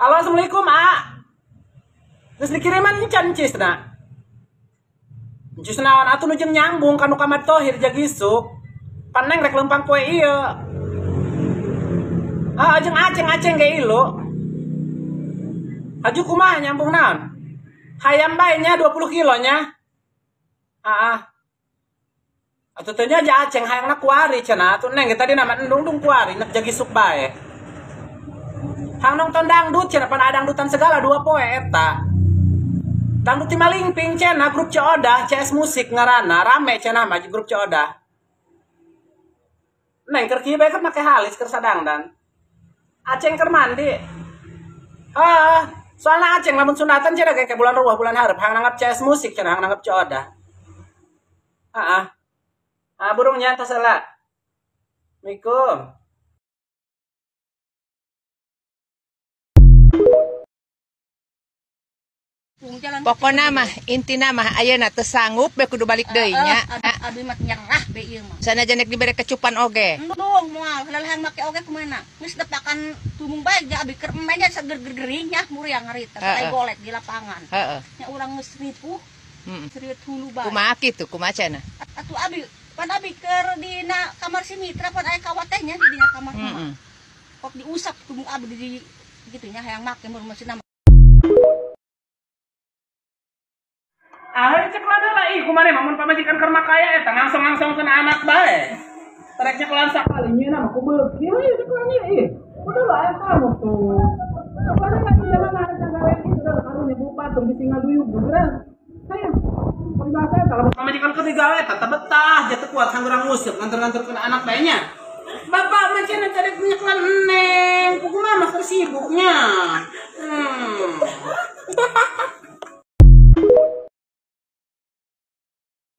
Halo, assalamualaikum, A. Geus dikiriman encan cisna. Encis naon atuh nu jeung nyambung ka nu ka Mat Tohir jag isuk. Pan neng rek lempang poe ieu. Ah, jeung aceng-aceng ge ilu. Haju kumaha nyambung naon? Hayam bae nya 20 kilo nya. Ah. Atuh teh nya aja aceng hayangna kuari cenah atuh neng ge tadi nama endung-endung kuari nek jag isuk bae. Hang nonton dangdut cenah pan dangdutan segala 2 poe eta. Dangdut ti Malingping cenah grup Ciodah CS Musik ngaranna rame cenah mah grup Ciodah. Neng keur kieu bae keur make halis keur sadangdan. Aceng keur mandi. Ah, soalna aceng lamun sunatan cenah kayak bulan ruah bulan hareup hang nanggap CS Musik cenah hang nanggap Ciodah. Heeh. Ah burungnya tos heula. Assalamualaikum. Pokona mah intina mah ayeuna teu sanggup be kudu balik deui nya. Abi mah nyerah be ieu mah. Sanajan nek dibere kecupan oge. Endung moal lalahan make oge kumaha. Geus depakan tumung bae ja abi keur emeh nya seger-gering nya muriang harita aya golek di lapangan. Heeh. Nya urang geus ripuh. Seriut hulu bae. Kumaha kitu kumaha cenah? Atuh abi pan abi keur dina kamar si Mitra pan aya kawat teh nya di dina kamar mah. Kok diusap tumung abi di kitu nya hayang make mun mesin. Ah, cek lah ih kumaha mah mun pamajikan keur makaya eta ngangsong-ngangsongkeun anak bae. Terek nyekelan sakali nyeuna mah ku beuki we cekelan ieu ih. Kudu lah eta mah tuh. Padahal lagi zaman ada gawe itu udah karunya bupat tong bisi ngaduyuk beneran. Sayang. Paribasa eta lamun pamajikan keur digawe eta teh betah jatuh kuat hanggurang nguseup nganter-nganterkeun anak bae nya. Bapak mah cenah tadi nyekelan neng, kumaha mah keur sibuknya.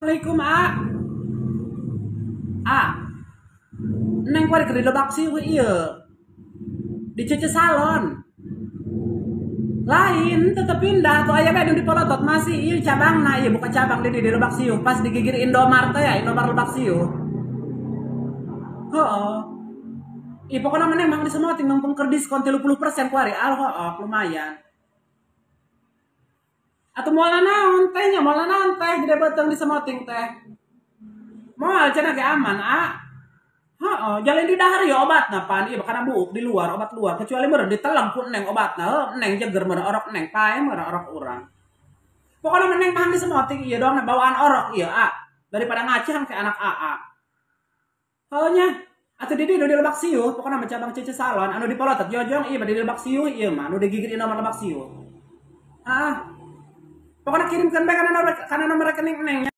Assalamualaikum, A. A. Neng kuari keur di Lebak Sieuh ieu. Di Cece Salon. Lain tetep pindah tuh aya bae di Polotot masih ieu cabangna ieu buka cabang di Lebak Sieuh pas digigir Indomart teh ya Indomart Lebak Sieuh. Heeh. Ih pokona mah neng mang di semoting mumpung keur diskon 30% kuari al hooh lumayan. Atau moal naon teh nya moal naon teh gede beuteung di semoting teh. Moal cenah ge aman a. Heeh, jalan di dahar ya obatna pan ieu kana buuk di luar obat luar kecuali meureun ditelang ku neng obatna heuh neng jeger meureun orok neng pae meureun orok urang. Pokona mah neng mah di semoting ieu doang bawaan orok ieu a daripada ngacang ke anak aa. Heuh nya atuh di dieu di Lebak Sieuh pokona mah cabang Cece Salon anu di Polotot jojong ieu mah di Lebak Sieuh ieu mah anu digigir Indomart Lebak Sieuh. Ah. Pokoknya kirimkan bae kana nomor rekening neng.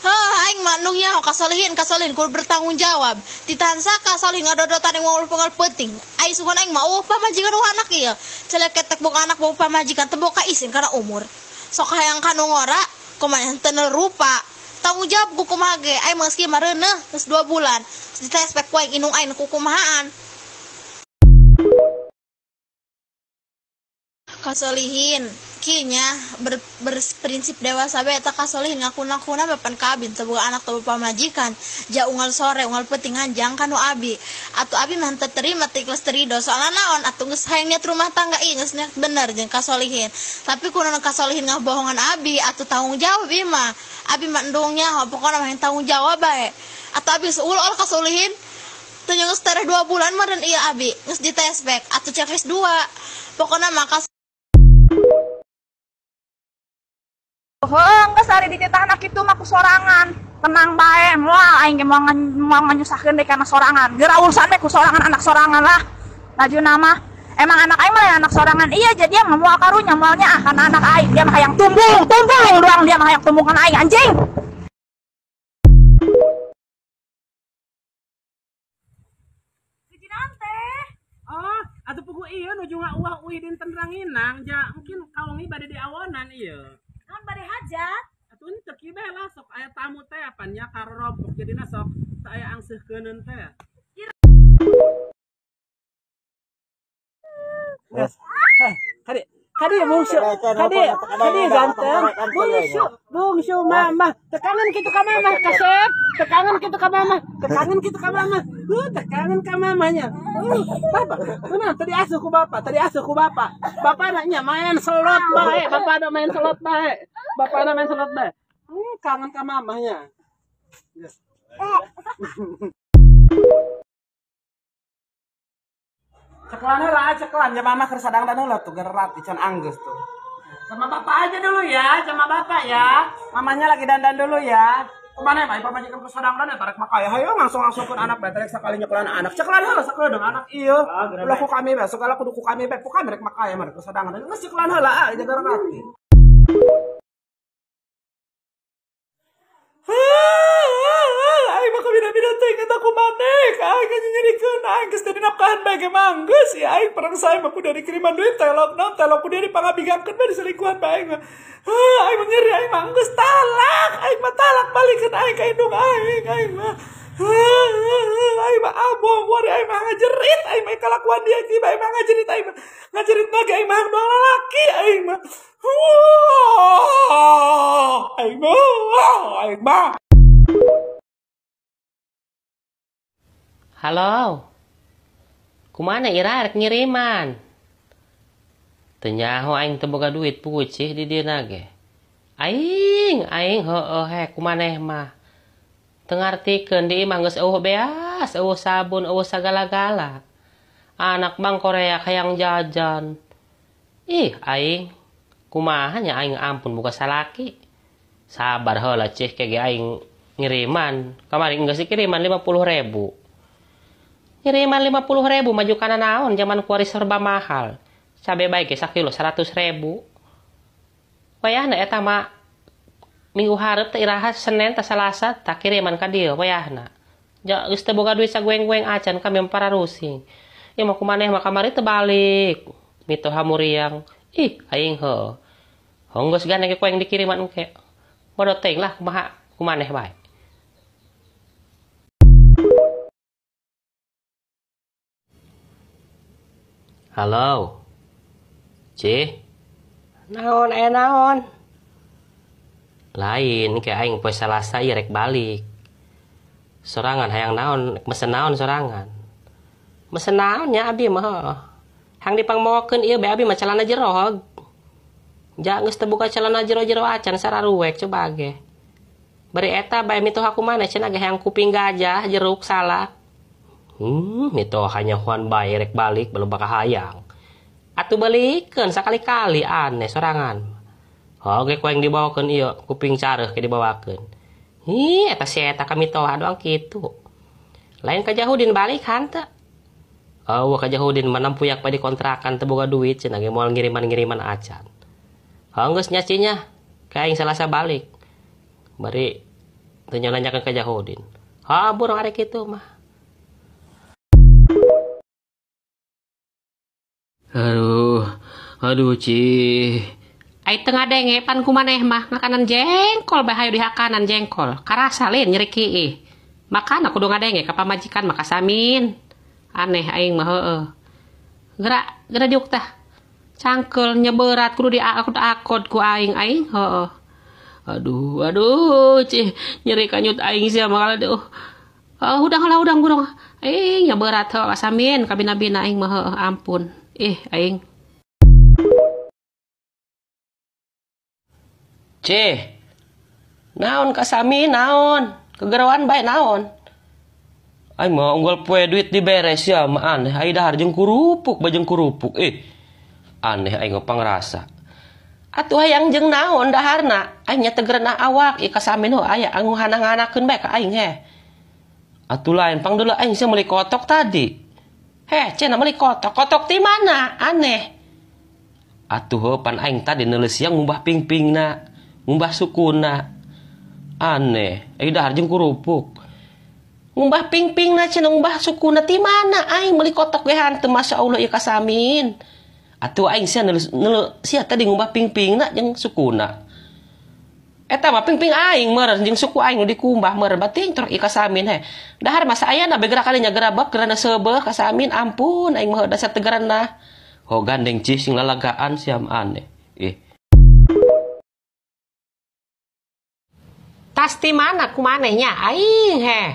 Heuh, aing mah nungnya kasolihin kudu bertanggung jawab. Ditahan saka solihin ngadodotan yang ngomong pengal penting. Ai sugan aing mah eueuh pamajikan eueuh anak ieu. Celeketek boga anak boga pamajikan teu boga isin kana umur. Sok hayang ka nu ngora kumaha teu rupa. Tanggung jawab ku kumaha ge aing mah geus kieu mah reuneuh geus 2 bulan. Dites pek ku aing indung aing ku kumahaan. Kasolihin kinya berprinsip dewasa bae eta kasolihin ngaku-ngakuna bapan kabin teu boga anak teu boga pamajikan ja unggal sore unggal peuting nganjang ka nu abi atuh abi mah teu terima teu ikhlas teu ridho soalna naon atuh geus hayang niat rumah tangga ieu geus niat bener jeung kasolihin tapi kunaon kasolihin ngabohongan abi atuh tanggung jawab ieu mah abi mah endung nyaho pokona mah tanggung jawab bae atuh abi geus ulah kasolihin teu geus tereh 2 bulan meureun ieu abi geus dites back atuh checklist 2 pokona mah Heuh, geus ari dititah anak kitu mah ku sorangan. Tenang bae, moal aing ge moal nganyusahkeun deui kana sorangan. Geura urusan we ku sorangan anak sorangan lah. Lajuna mah emang anak aing mah lain anak sorangan. Iya, jadi dia mah moal karunya moalnya ah kana anak aing. Dia mah hayang tumbung, tumbung doang dia mah hayang tumbung kana aing anjing. Hiji teh. Oh, atuh pugu ieu nuju ngauah uih dinten ranginang ja mungkin kawengi bade diawonan ieu. Naon bade hajat? Atuh henteu kieu bae lah sok aya tamu teh apan nya karorompok jadina sok teu aya angseuhkeuneun teh. Geus. Heh, kade. Kadi bungsu, kadi, kadi ganteng. Bungsu, bungsu mama. Tekangan kitu ka mama, kasep. Tekangan kitu ka mama, tekangan kitu ka mama. Tekangan ka mamanya. Bapak, tenang, tadi asuh ku bapak, tadi asuh ku bapak. Bapak anaknya main selot bae, bapak anak main selot bae. Bapak anak main selot bae. Kangen ka mamanya. Yes. Ceklan heula, ceklan ya mama keur sadang dan heula tuh gerat can anggeus tuh. Sama bapak aja dulu ya, sama bapak ya. Mamanya lagi dandan dulu ya. Kemana ya, pamajikan keur sadang dan tarik makaya hayo langsung-langsungkeun anak bae tarik sakali nyekelan anak. Ceklan heula sakedeung anak ieu. Ulah ku kami bae, segala kudu ku kami bae, ku kami rek makaya mah keur sadang dan geus ceklan heula ah jaga gerat. Aing mah kabina-bina teh eta ku maneh, aing nyerikeun aing geus teu dinafkahan bae ge manggeus ya aing perang saya mah kudu dikiriman duit telok naon telok kudu dipangabigangkeun bae diselingkuhan bae aing mah. Aing mah nyeri aing mah geus talak, aing mah talak balikeun aing ka indung aing aing mah. Aing mah abong wari aing mah ngajerit aing mah kalakuan dia kieu aing mah ngajerit aing mah ngajerit mah aing mah doang lalaki aing mah. Aing mah aing mah. Halo, kumana ira rek ngiriman? Teu nyaho aing teu boga duit puguh cih di dieu ge. Aing, aing heueuh he kumaneh mah. Teu ngartikeun di imah geus eueuh beas, eueuh sabun, eueuh sagala-gala. Anak bang Korea hayang jajan. Ih, aing kumaha nya aing ampun boga salaki. Sabar heula cih ke ge aing ngiriman. Kamari geus dikiriman 50.000. Ngiriman 50.000 maju kana naon zaman kuari serba mahal. Cabe bae ge sakilo 100.000. Wayahna eta mah minggu hareup teh iraha Senin teh Salasa tah kiriman ka dieu wayahna. Ja geus teu boga duit sagoeng-goeng acan kami pararusing. Ieu mah kumaneh mah kamari teu balik. Mitoha muriang. Ih aing heuh. Honggeus gane ge ku aing dikiriman engke. Bodo teuing lah kumaha kumaneh bae. Halo. Cih. Naon aya naon? Lain ke aing poe Salasa ieu rek balik. Sorangan hayang naon, mesen naon sorangan. Mesen naon nya abi mah heuh. Hang dipangmawakeun ieu bae abi mah celana jero. Ja geus teu buka celana jero-jero acan sararuek coba ge. Bari eta bae mitoha kumaneh cenah ge hayang kuping gajah jeruk salak. Mitoha nyahoan bae rek balik belum bakal hayang. Atuh balikeun sakali-kali aneh sorangan. Oge ku aing dibawakeun ieu kuping careuh ke dibawakeun. Ih eta si eta ka mitoha doang kitu. Lain ka Jahudin balik hanteu. Eueuh ka Jahudin mah nampuyak bae dikontrakan teu boga duit cenah ge moal ngiriman-ngiriman acan. Heuh geus nya cih nya, ka aing Salasa balik. Bari teu nanyakeun ka Jahudin. Ha burung arek kitu mah. Aduh, aduh cih. Ai teu ngadenge pan kumaneh mah ngakanan jengkol bae hayu dihakanan jengkol. Karasa lain nyeri kiih. Makana kudu ngadenge ka pamajikan mah kasamin. Aneh aing mah heueuh. Gerak, geura diuk tah. Cangkeul nyeberat kudu diakod-akod ku aing aing heueuh. Aduh, aduh cih, nyeri kanyut aing sia mah aduh. Hudang lah hudang burung. Aing nyeberat heueuh kasamin kabina-bina aing mah heueuh ampun. Ih, aing. Cih. Naon kasami naon? Kegeroan bae naon? Aing mah unggal poe duit diberes ya mah aneh aing dahar jeung kurupuk bae jeung kurupuk. Aneh aing pangrasa. Atuh hayang jeung naon daharna? Aing nya tegereunah awak ieu kasamin heuh aya anu hanang-hanakeun bae ka aing heh. Atuh lain pang deuleu aing sia meuli kotok tadi. Heh, cenah meuli kotok. Kotok ti mana? Aneh. Atuh heuh pan aing tadi neuleus siang ngumbah pingpingna, ngumbah sukuna. Aneh, aing dahar jeung kurupuk. Ngumbah pingpingna cenah ngumbah sukuna ti mana? Aing meuli kotok ge hanteu masyaallah ieu kasamin. Atuh aing sia neuleus sia tadi ngumbah pingpingna jeung sukuna. Eta mah pingping aing meureun jeung suku aing nu dikumbah meureun bating tur ieu kasamin heh. Dahar masa ayana begerak kali nya gerabak gerana seubeuh kasamin ampun aing mah dasar tegerenah. Ho gandeng cih sing lalagaan siam aneh. Ih. Tas ti mana ku manehnya aing heh.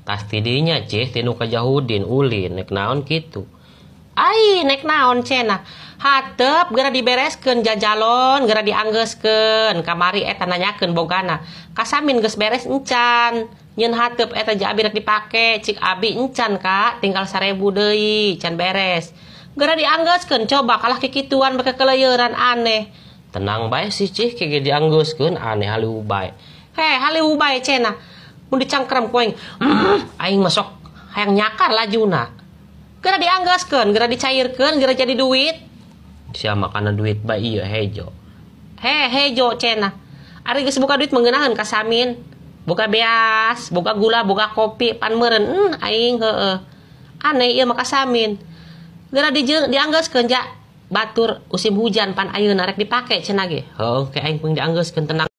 Tas ti dinya cih tinu ka Jahudin ulin nek naon kitu. Ai nek naon cenah. Hatep geura dibereskeun jajalon, geura dianggeuskeun. Kamari eta nanyakeun bogana. Kasamin geus beres encan. Nyeun hatep eta ja abi rek dipake, cik abi encan Kak, tinggal 1000 deui can beres. Geura dianggeuskeun coba kalah kikituan beke keleueuran aneh. Tenang bae sih cih kege dianggeuskeun aneh haliu bae. Heh, haliu bae cenah. Mun dicangkrem ku aing, aing mah sok hayang nyakar lajuna. Geura dianggeuskeun, geura dicairkeun, geura jadi duit. Sia makana duit bae ieu hejo. Heh, hejo cenah. Ari geus buka duit mengeunaheun ka Samin. Boga beas, boga gula, boga kopi, pan meureun aing heueuh. Aneh ieu mah ka Samin. Geura dianggeuskeun ja batur musim hujan pan ayeuna rek dipake cenah ge. Heuh, ke aing pun dianggeuskeun tenang.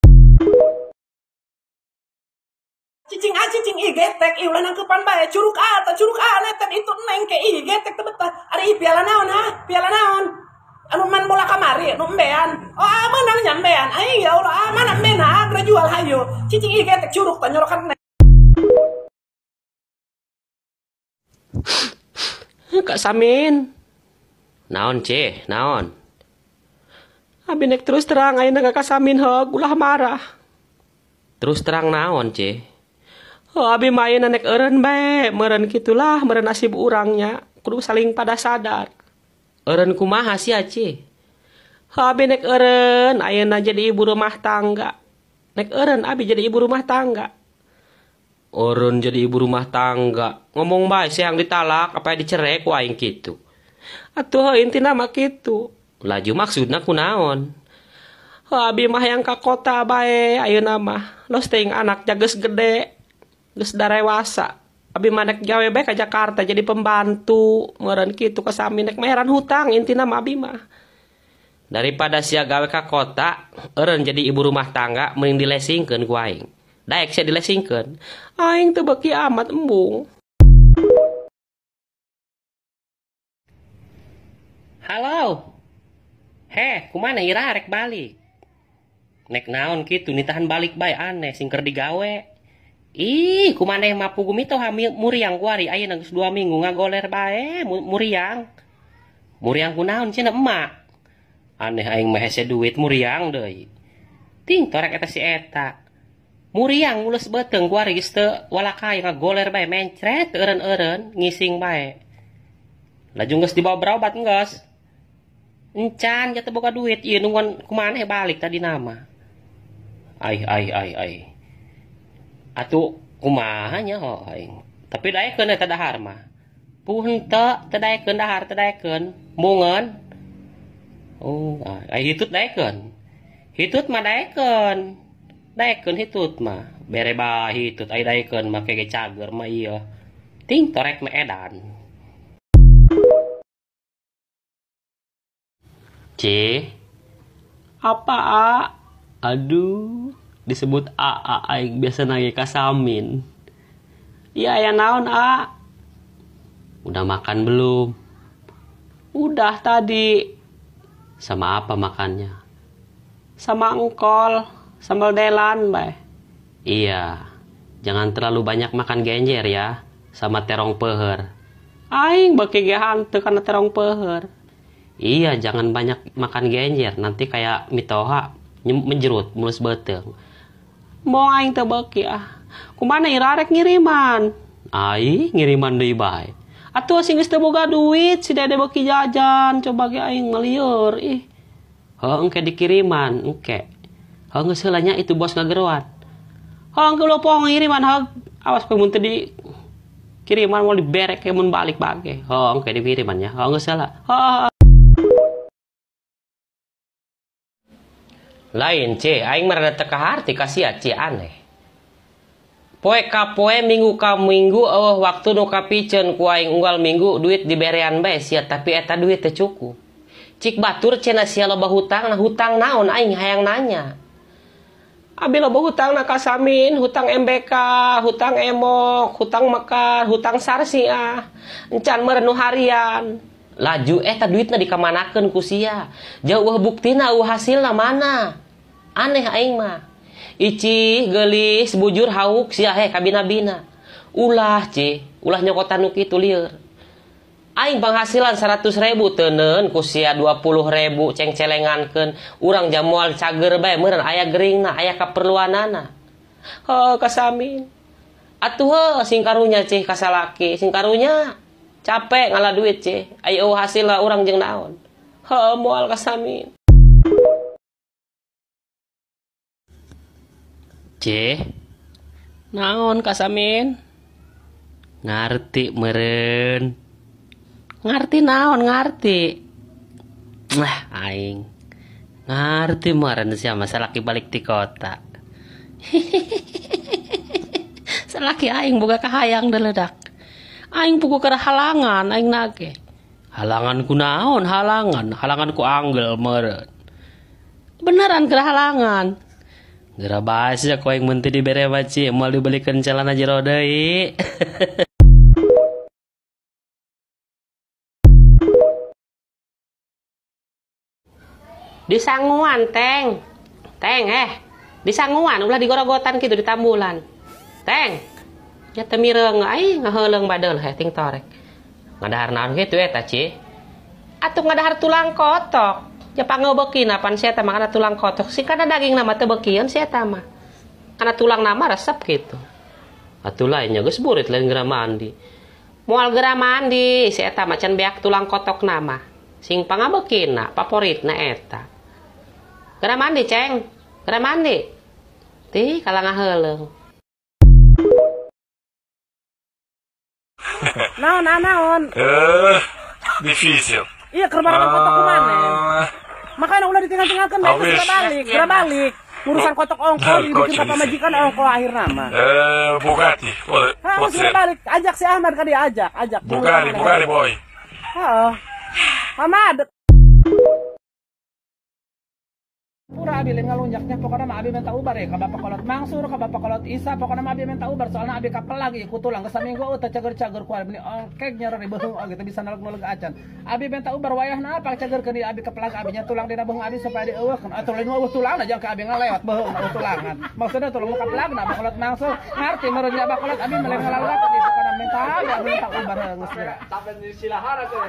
Cicing a cicing i getek i ulah nangkepan bae curug a ta curug a netet itu neng ke i getek teu betah. Ari i piala naon ha? Piala naon? Anu man bola kamari nu embean. Oh ah menang nya embean. Ai ya Allah ah mana embean ha geura jual hayu. Cicing i getek curug ta nyorokan neng. Kak Samin. Naon ceh, naon? Abi nek terus terang ayeuna ka Kak Samin heug ulah marah. Terus terang naon ceh? Oh, abi mah ayeuna nek eureun bae, meureun kitulah, meureun nasib urangnya, kudu saling pada sadar. Eureun kumaha sia ceh? Oh, abi nek eureun ayeuna jadi ibu rumah tangga. Nek eureun abi jadi ibu rumah tangga. Eureun jadi ibu rumah tangga. Ngomong bae siang ditalak apa dicerai ku aing kitu. Atuh intina mah kitu. Laju maksudna kunaon? Oh, abi mah yang ka kota bae ayeuna mah. Los teuing anak geus gede. Geus darewasa. Abi mah nek gawe bae ka Jakarta jadi pembantu. Meureun kitu ka Sami nek mayaran hutang intina mah abi mah. Daripada sia gawe ka kota, eureun jadi ibu rumah tangga mending dilesingkeun ku aing. Daek sia dilesingkeun. Aing teu beuki amat embung. Halo. Heh, kumana ira rek balik? Nek naon kitu nitahan balik bae aneh sing keur digawe. Ih, kumaneh mah pugu mitoha muriang kuari ayeuna geus 2 minggu ngagoler bae muriang. Muriang kunaon cenah emak? Aneh aing mah hese duit muriang deui. Ting torek eta si eta. Muriang mules beuteung kuari geus teu walakay ngagoler bae mencret eureun-eureun ngising bae. Laju geus dibawa berobat geus. Encan jatuh boga duit ieu nungguan kumaneh balik tadi nama. Ai ai ai ai. Atuh kumaha nya ho aing. Tapi daekeun eta dahar mah. Puh henteu teu daekeun dahar teu daekeun. Mungeun. Oh, ai hitut daekeun. Hitut mah daekeun. Daekeun hitut mah. Bere bae hitut ai daekeun mah kege cager mah ieu. Ting torek mah edan. C. Apa A? Aduh, disebut A, A aing biasa nage ka Samin. Iya, ya naon A? Udah makan belum? Udah tadi. Sama apa makannya? Sama engkol, sambal delan, bae. Iya, jangan terlalu banyak makan genjer ya, sama terong peher. Aing beuki ge hanteu kana terong peher. Iya, jangan banyak makan genjer, nanti kayak mitoha menjerut mulus beuteung. Mau aing teu beuki ah. Kumana ira rek ngiriman? Ai ngiriman deui bae. Atuh sing geus teu boga duit si Dede beuki jajan, coba ge aing melieur ih. Heuh engke dikiriman, engke. Heuh geus heula nya itu bos ngageroan. Heuh engke ulah poho ngiriman heuh. Awas kowe mun teu dikiriman moal diberek ke mun balik bage. Heuh engke dikiriman nya. Heuh geus heula. Heuh. Lain C, aing mah rada teu kaharti ka sia C aneh. Poe ka poe minggu ka minggu eueuh waktu nu kapiceun ku aing unggal minggu duit diberean bae sia tapi eta duit teu cukup. Cik batur cenah sia loba hutang, nah hutang naon aing hayang nanya. Abi loba hutang na ka Samin, hutang MBK, hutang emok, hutang mekar, hutang sarsi ah. Encan meureun nu harian. Laju eta duitna dikamanakeun ku sia. Jauh buktina eueuh hasilna mana. Aneh aing mah. Ici geulis bujur hauk sia he kabina-bina. Ulah cih, ulah nyokotan nu kitu lieur. Aing penghasilan 100.000 teuneun ku sia 20.000 ceng-celengankeun. Urang jamual cager bae meureun aya geringna, aya kaperluanana. Heuh kasamin. Atuh heuh sing karunya cih kasalaki, sing karunya capek ngalah duit cih. Aya eueuh hasilna urang jeung naon. Heuh moal kasamin. Cih. Naon kasamin? Ngarti meureun. Ngarti naon ngarti. Wah aing. Ngarti meureun sia mah salaki balik ti kota. Salaki aing boga kahayang deledak. Aing pugu keur halangan aing nage. Halangan ku naon halangan? Halangan ku anggel meureun. Beneran keur halangan. Geura bae sia ku aing mun teu dibere mah cih moal dibelikeun celana jero deui. Disanguan teng. Teng disanguan ulah digorogotan kitu ditambulan. Teng. Nya teu mireung aing ngaheuleung badeul heh ting torek. Ngadahar naon kitu eta cih? Atuh ngadahar tulang kotok. Nya pangebeukina pan sia teh makana tulang kotok. Sing kana dagingna mah teu beukieun sia eta mah. Kana tulangna mah resep kitu. Atuh lain nya geus burit lain geura mandi. Moal geura mandi si eta mah can beak tulang kotokna mah. Sing pangabeukina favoritna eta. Geura mandi ceng, geura mandi. Tih kalah ngaheuleung. Naon naon? Difícil. Iya keur barengan kotok ku maneh. Makanya ulah ditinggal-tinggalkeun bae geus balik, geura balik. Urusan kotok ongko dibikin ka pamajikan ongko akhirna mah. Bugatti, boleh. Geus balik, ajak si Ahmad ka dia ajak, ajak. Bugatti, Bugatti boy. Heeh. Mama Pura abi lain ngalunjaknya pokoknya mah abi minta ubar ya ka bapak kolot Mangsur ka bapak kolot Isa pokoknya mah abi minta ubar soalnya abi kapel lagi ku tulang geus saminggu teu cager-cager ku abi ongkek nyereri beuheung oge teu bisa naleg-naleg acan abi minta ubar wayahna apa cagerkeun di abi kepelag abi nya tulang dina beuheung abi supaya dieuweuhkeun atuh lain eueuh tulangna jang ka abi ngalewat beuheung eueuh tulangan maksudna tulang nu kapelagna bapak kolot Mangsur ngarti meureun nya bapak kolot abi mah lain ngalalak pokoknya minta abi minta ubar geus geura. Sampai di Silahara tuh.